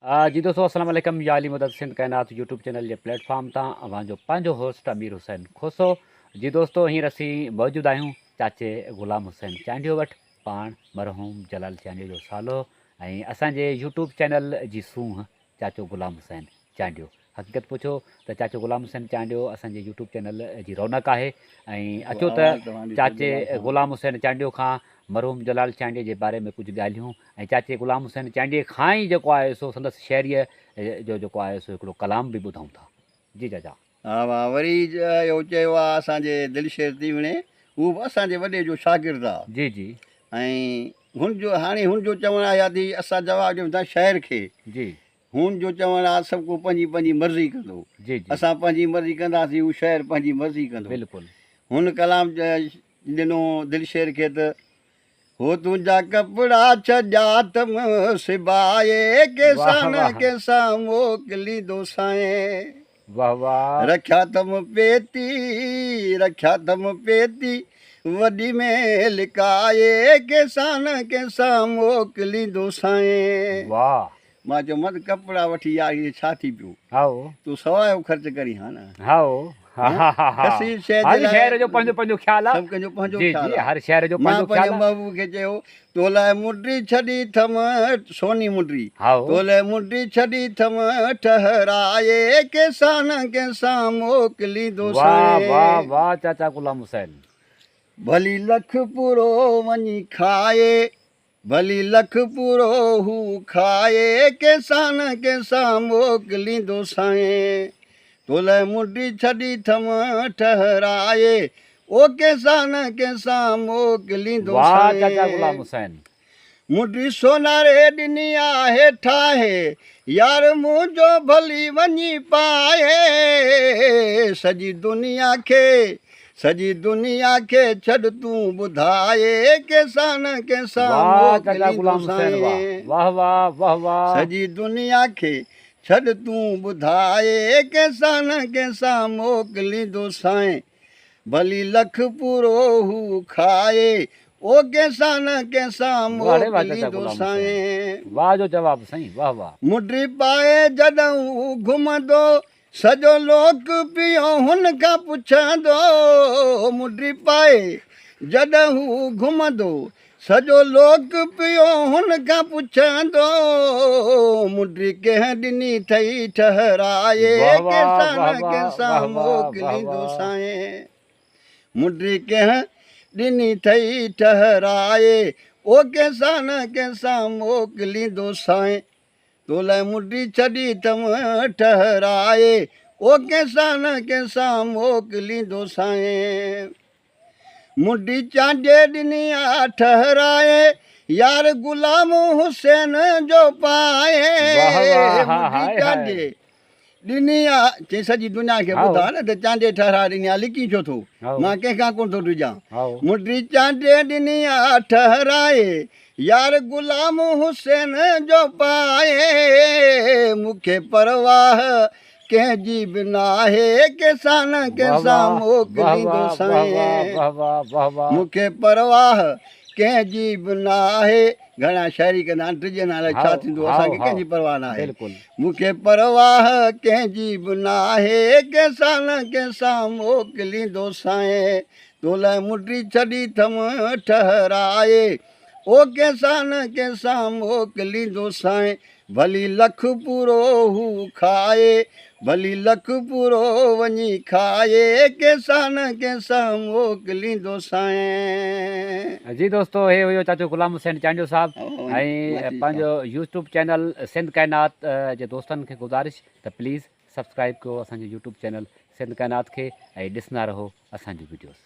جي دوستو السلام عليڪم يا علي مدد سنڌ ڪائنات يوٽيوب چينل جي پليٽ فارم تان اوهان جو پنهنجو هوسٽ امير حسين کوسو جي دوستو هينئر اسين موجود آهيون چاچي غلام حسين چانڊيو وٽ پاڻ مرحوم جلال چانڊيو جو سالو ۽ اسان جي يوٽيوب چينل جي سونهن چاچو غلام حسين چانڊيو حقيقت پڇو ته چاچو غلام حسين چانڊيو اسان جي يوٽيوب چينل جي رونق آهي ۽ اچو ته چاچي غلام حسين چانڊيو کان مرحوم جلال چانڊيي جي باري ۾ ڪجهه ڳالهيون ۽ چاچي غلام حسين چانڊيي کان ئي جيڪو آهي سو سندس شاعريء جو جيڪو آهي سو هڪڙو ڪلام به ٻڌون ٿا جي چاچا. ها ها وري اهو چيو آ اسان جي دلشير تيوڻي هو به اسان جي وڏي جو شاگرد آ. جي جي. ۽ هن جو هاڻي هن جو چوڻ آهي ته اسان جواب ڏيون ٿا شاعر کي. جي. هن جو چوڻ آ سڀ ڪو پنهنجي پنهنجي مرضي ڪندو. جي جي. اسان پنهنجي مرضي ڪنداسين هو شاعر پنهنجي مرضي ڪندو. بلڪل. هن ڪلام ڏنو دلشير کي ته، هو تنهنجا ڪپڙا ڇڏيا اٿم سبائي، ڪيسان نه ڪيسان موڪليندو سائين. واه واه. رکيا اٿم پيتي، رکيا اٿم پيتي وڏي ۾ لڪائي، ڪيسان نه ڪيسان موڪليندو سائين. واه. مان چيومانس ڪپڙا وٺي يار هي ڇا ٿي پيو. هائو. تون سوايو خرچ ڪرين ها نه. هائو. کسي شيء جي هر لاء شهر جو پنهنجو پنهنجو خيال آ. سڀ ڪنهن جو پنهنجو جي خيال جي آ. هر شهر جو مان پنهنجو خيال پنهنجي آ. محبوب کي چيو تو لاء منڊي ڇڏي ٿم سوني منڊي هائو. تو لاء منڊي ڇڏي ٿم ٺهرائي ڪيسان نه ڪيسان موڪليندو واه واه سائين. واه چاچا غلام حسين. ڀلي لک پورو وڃي کائي ڀلي لک پورو هو کائي، ڪنهن سان نه ڪنهن سان موڪليندو سائين. تو لئه منڊي ڇڏي ٿم ٺهرائي، او ڪنهن سان نه ڪنهن سان موڪليندو واهه چاچا غلام سائين. حسين. منڊي سوناري ڏني آهي ٺاهي، يار منهنجو ڀلي وڃي پائي. سڄي دنيا کي سڄي دنيا کي ڇڏ تون ٻڌائي ڪنهن سان نه ڪنهن سان واھ چاچا موڪليندو غلام حسين واھ سائين. واھ واھ واھ واھ. سڄي دنيا کي ڇڏ تون ٻڌائي ڪنهن سان نه ڪنهن سان موڪليندو سائين. ڀلي لک پورو هو کائي او ڪنهن سان نه ڪنهن سان واھ ڙي واھ چاچا موڪليندو غلام حسين سائين. واھ جو جواب سائين واھ واھ. مڊي پائي جڏهن هو گهمندو سڄو لوڪ پيو هن کان پڇندو، مڊي پائي جڏهن هو گهمندو. سڄو لوڪ پيو هن کان پڇندو، مڊي ڪنهن ڏني ٿئي ٺهرائي، واھ واھ ڪنهن سان واھ نه واھ ڪنهن واھ سان واھ واھ موڪليندو واھ. سائين. مڊي ڪنهن ڏني ٿئي ٺهرائي، او ڪنهن سان نه ڪنهن سان موڪليندو سائين. تو لاء مڊي ڇڏي ٿم ٺهرائي، او ڪنهن سان نه ڪنهن سان موڪليندو سائين. مڊي چانڊيي ڏني آ ٺهرائي، يار غلام حسين جو پائي. واهه واهه مڊي هاء هاء. چانڊيي ڏني آ، چي سڄي دنيا کي هائو. ٻڌاء نه ته چانڊيي ٺهرائي ڏني آ، لڪين ڇو ٿو؟ هائو. مان ڪنهن کان ڪونه ٿو ڊڄان. هائو. مڊي چانڊيي ڏني آ ٺهرائي، يار غلام حسين جو پائي، مون کي پرواهه ڪنهن جي به ناهي، ڪنهن سان نه ڪنهن واهه سان واهه واهه موڪليندو واهه واهه سائين. واهه واهه واهه واهه. مون کي پرواهه ڪنهن جي به ناهي. گهڻا شاعري ڪندا آهن، ڊڄندا الائي ڇا هائو ٿيندو، اسان هائو کي ڪنهن هائو جي پرواهه ناهي. بلڪل. مون کي پرواهه ڪنهن جي به ناهي، ڪنهن سان نه ڪنهن سان موڪليندو سائين. تو لاء مڊي ڇڏي ٿم ٺهرائي، او ڪنهن سان نه ڪنهن سان موڪليندو سائين. ڀلي لک پورو هو کائي، ڀلي لک پورو وڃي کائي، ڪنهن سان نه ڪنهن سان موڪليندو سائين. جي دوستو هي هيو چاچو غلام حسين چانڊيو صاحب ۽ پنهنجو يوٽيوب چينل سنڌ ڪائنات جي دوستن کي گذارش ته پليز سبسڪرائب ڪيو اسان جو يوٽيوب چينل سنڌ ڪائنات کي ۽ ڏسندا رهو اسان جون وڊيوز.